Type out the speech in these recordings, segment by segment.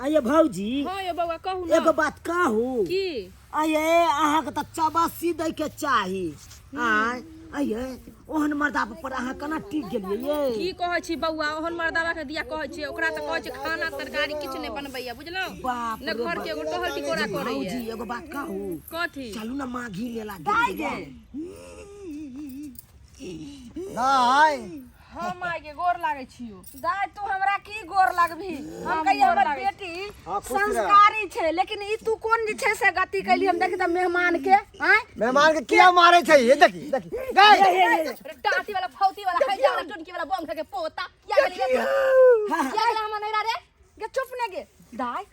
आये भौजी। हाँ यो बौआ, कहू ना। एगो बात कहू? की? आये, अहाँके तऽ चबासी दै के चाही। आय आये, ओहन मर्दा पर अहाँ केना टिक गेलियै ये? की कहै छी बौआ, ओहन मर्दावा के दिया कहै छी? ओकरा तऽ कहै छी खाना तरकारी किछु नहि बनबैया, बुझलहुँ? बाप ने रे घर के एगो टहल टिकोरा करैया। भौजी, एगो बात कहू? कथी? चलू ना माघी मेला देख गे। नहीं। हम आइ के गोर लागै छियो। दाय, तू हमरा की गोर लगबही? हम कहिए गोर हमर लागै। बेटी हाँ, खुश रह। संस्कारी छै, लेकिन ई तू कोन जे छै से गति कैली? हम देखी तऽ मेहमान के आँय। मेहमान के किया मारे छै? ये देखी देखी गए। अरे टाटी वाला, फौती वाला, हैजा वाला, टुनकी वाला, बम खा के पोता, किया गेली रे तू? किया गेला हमर नैरा रे? गे चुप ने गे दाय,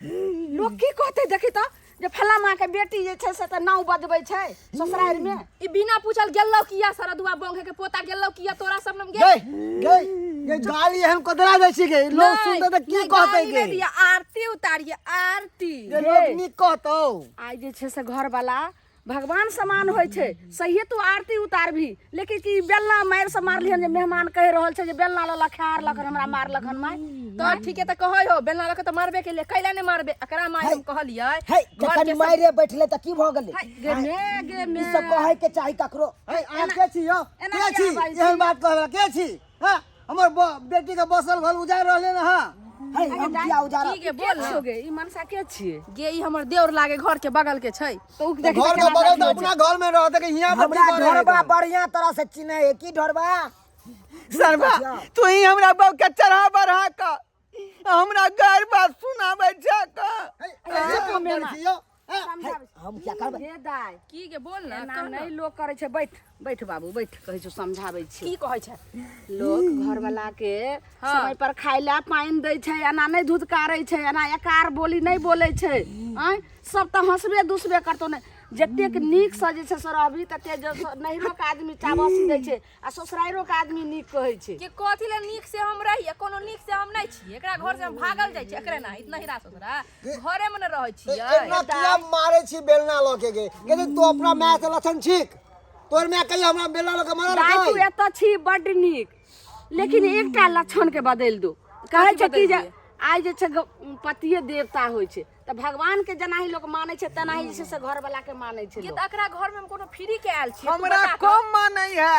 लोग की कहते? देखी तऽ जे फला माँ के बेटी जे छै से तऽ नाव बजबै छै ससुरारि में। ई बिना पूछल गेलौ किया? सरदुआ बंघे के पोता, गेलौ किया तोरा सब नम गे? गई गई गई, गाली एहन कदरा दै छी गे, लोग सुनते तऽ की नहीं, कहते गाली गे? नहीं दिया, आरती उतारिए आरती। जे लोग नीक कहतौ। आइ जे छै से घर वाला भगवान समान होइ छै। सहिए तू आरती उतारबही, लेकिन की बेलना मारि से मारलिहन जे मेहमान कहि रहल छै जे बेलना लऽ लऽ खार लखन हमरा मारलक हन माय। तो ठीक है, तऽ कहै हो बेलना लऽ के तऽ मारबे के लिए, कैला ने मारबे एकरा माय? हम कहलियै हे घर जखन के सब- मारे बैठले तऽ की भऽ गेलै? गे मे गे मे, ई सब कहै के चाही ककरो? हे, अहाँ के छी यौ? एना के किया छी? बाजै छी? एहन बात कहै वाला के छी? हाँ, हमर बेटी के बसल घर उजाड़ रहले न। हाँ हे, हम किया उजारा? की गे, के बोल छियो गे? ई मनसा के छियै? गे, ई हमर देवर लागे, घर के बगल के छै। तऽ उ देखी घर तऽ के केना बगल देखी तऽ होइ छै। अपना घर में रहते कि हियां पर की हमरा करे है? ढोरबा बढ़िया तरह से चिन्है है। की ढोरबा? सरबा, तू ही हमरा बहू के चढ़ा बढ़ा क हमरा गारि बात सुनाबै छै क। हे, ऐसे काम करै छी यौ? हाँ? समझाबै। हम क्या करबै? गे दाय, की गे, बोल ना। एना कह ना। नहि लोक करै छै। बैठ बैठ बाबू बैठ, कहै छौ समझाबै छी। की कहै छै? लोक घरवाला के समय पर खाय ला पानि दै छै, एना नहि धुतकारै छै, एना एकार बोली नहि बोलै छै। आँय, सब तऽ हँसबे दुसबे करतौ ने। जतेक नीकसँ जे छै से रहबही तते जे नैहरोके आदमी चाबसी दै छै आ ससुराइरोके आदमी नीक कहै छै। कि कथी ले नीक से हम रहिए? कोनो नीक से हम नहि छियै। एकरा घर से हम भागल जाइ छियै। एकरे ना इतना ही ससुरा घरे में न रहै छियै। एना किया मारे छी बेलना लऽ के गे? गे तू अपना माय से लक्षण छीक, तोर माय कहियो हमरा बेलना लऽ के मारल? दाय, तू एतऽ छी बड्ड नीक, लेकिन एकटा लक्षण के बदलि दो। कहै छै कि जे आइ जे छै पतिये देवता होइ छै, तऽ भगवान के जेनाही लोक मानै छै तेनाही जे छै से घरवाला के मानै छै ये लोक। तऽ एकरा घर में हम कोनो फ्री के आयल छियै, तू हमरा बता तऽ। कम मानै है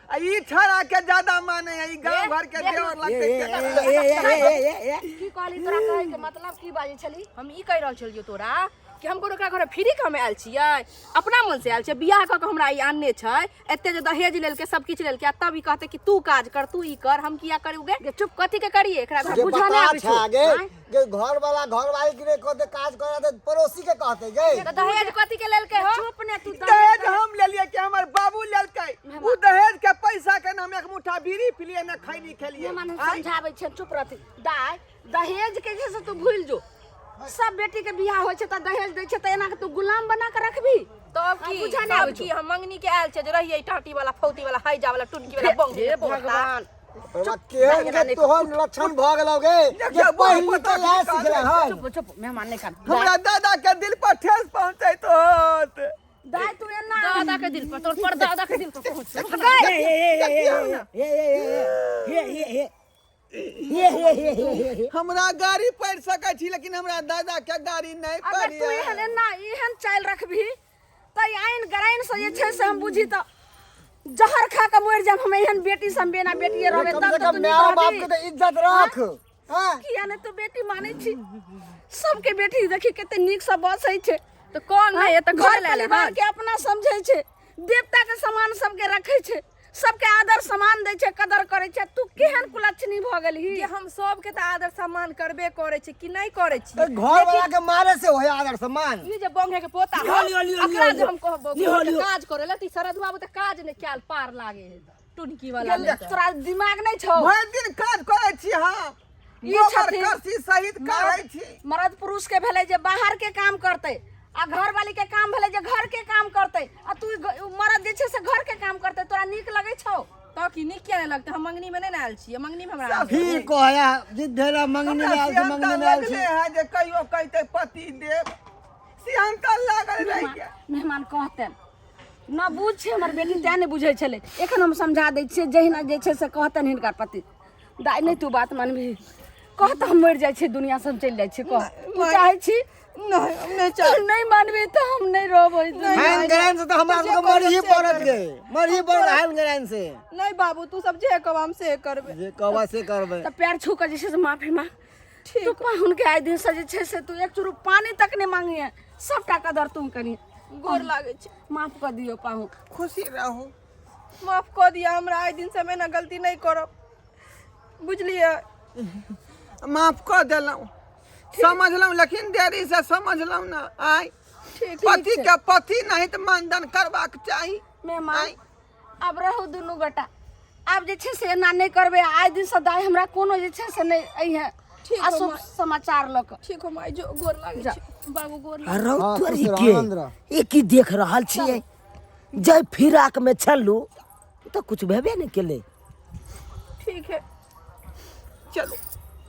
आ ई छड़ा के ज्यादा मानै है। ई गांव घर के देख देवर लगतै। ए, ए, ए, ए, ए, ए, ए। की कहली? तोरा कहै के मतलब की बाजै छली? हम ई कहि रहल छलियौ तोरा कि हम कोनो एकरा घर फ्री के हम आयल छियै? अपना मन से आयल छियै। बियाह कऽ के हमरा ई आनने छै, एते जे दहेज लेलकै, सब किछु लेलकै, आ तब ई कहतै कि तू काज कर, तू ई कर। हम किया करू गे? गे चुप। कथी के करिए एकरा घर? जे बुझऽ नहि बता आबै छौ। छै गे। आँय? गे घर वाला घर वाली के कहते काज करे तऽ पड़ोसी के कहते गे। तऽ दहेज कथी के लेलकै हो? चुप ने तू। दहेज हम लेलियै कि हमर बाबू लेलकै? उ दहेज के पैसा के नाम एक मुठ्ठा बीड़ी पिलियै ने खैनी खेलियै। मेहमान हम समझाबै छियनि, चुप रहती। दाय, दहेज के जे से तू भूलि जो। सब बेटी के बियाह होइ छै तऽ दहेज दै छै, तऽ एना के तू गुलाम बना के रखबी? तब की? बुझा नहि तब आबै छौ। की हम मंगनी के आयल छै जे रहियै टाटी वाला, फौती वाला, हैजा वाला, टुनकी वाला, बंग हे के पोता। भगवान। बाबा, केहन के तोहर लक्षण भऽ गेलौ गे जे देखियौ, पहिली बहुत तऽ इएह सिखले हन। चुप चुप, मेहमान नहि कान। हमरा दादा के दिल पर ठेस पहुंचैत होत। दाय, तू एना दादा के दिल पर, तोर पर दादा के दिल पर पहुंच। ए, ए, ए, ए, ए, ए, ए, ए, ए, ए, ए, ए, ए, ए, ए, ए। हमरा गाड़ी पढ़ सकै छी, लेकिन हमरा दादा के गाड़ी नहीं अगर तू पढ़िए। एहन एना एहन चालि रखबही तऽ आइन गराइन से जे छै से हम बुझी तऽ जहर खा के मरि जायब हम। एहन बेटी से हम बिना बेटिए रहबै कम तब से तऽ कम तू नीक माय बाप रहबही। के तऽ इज्जत रख। हाँ? किया ने तू बेटी मानै छी? सबके बेटी देखी कते नीक से बसै छै। तऽ कोन नहीं है तऽ घर घर ले परिवार के अपना समझै छै, देवता के समान सबके रखै छै, सबके आदर सम्मान दै छै, कदर करै छै। तू केहन कुलक्षणी भऽ गेलही? कि हम सबके तऽ आदर सम्मान करबे करै छी कि नहि करै छी? तऽ घर वाला के मारे से होय आदर सम्मान? ई जे बंघे के पोता लिहो, लिहो, लिहो, एकरा जे लिहो। हम कहबो लिहो, लिहो। काज करे ला, त ई सरदुआ तऽ काज नहि कयल पार लागे है टुनकी वाला गेल, नहि तऽ। तोरा दिमाग नहि छौ? भरि दिन काज करै छी हम, ई गोबर छथिन। करसी सहित करै छी। मर्द पुरुष के भेलै जे बाहर के काम करतै आ घर वाली के काम भेलै जे घर के काम करतै, आ तू मर्द जे छै से घर के काम करतै, तोरा नीक लगै छौ? तऽ की नीक किया नहि लगतै? हम मंगनी में नहि ने आयल छियै? मंगनी में हमरा फिर कहया जिद भेला मंगनी में हमरा आयल छी, सिहन्ता मंगनी में आयल छी। लगले है जे कहियो कहते पति देव, सिहन्ता लागल रहि गेल। मेहमान कहतनि न, बुझ छै हमर बेटी तें नहि बुझै छलै। एखन हम समझा दै छियै, जहिना जे छै से कहतनि हिनकर पति। दाइ, नहि तू बात मानबही। कह तऽ हम मरि जाइ छी दुनिया से हम चलि जाइ छी कह। तू चाहै छी? नहि, हम नहि चाहै। नहि मानबे तऽ हम नहि रहबै। हैन ग्रैंड से तऽ हमरा सबके मरही पड़त गे, मरही पड़त हैन ग्रैंड से। नहि बाबू, तू सब जे कहब हम से करबै। जे कहबा से करबै। तऽ पैर छू कऽ जे छै से माफी मांग। तू पाहुन के आइ दिन से जे छै से तू एक चूरू पानी तक नहि मांगिहे, सबटा कदर तू करी। गोर लागै छै। माफ कऽ दियौ पाहुन। खुशी रहू, माफ कऽ दिअ हमरा, आइ दिन से हम एना गलती नहि करब, बुझलियै? माफ कऽ देलहुँ, समझलहुँ, लेकिन देरी से समझलहुँ ने। आइ ठीक पति के पति नहीं तऽ मानदान करबाक चाही। मेहमान आब रहू दुनू गोटा, आब जे छै से एना नहि करबै। आइ दिनसँ दाइ हमरा कोनो जे छै से नहि अइहे ठीक हो अशुभ माँ। समाचार लऽ कऽ। ठीक हो माय, जो गोर लागै छी बाबू, गोर लागै। रौ हाँ, तोरी खुश रह, के आनंद रह। ई की देख रहल छियै? जै फिराक में छलू तऽ कुछ भेबे नहि केलै। ठीक है, चलू।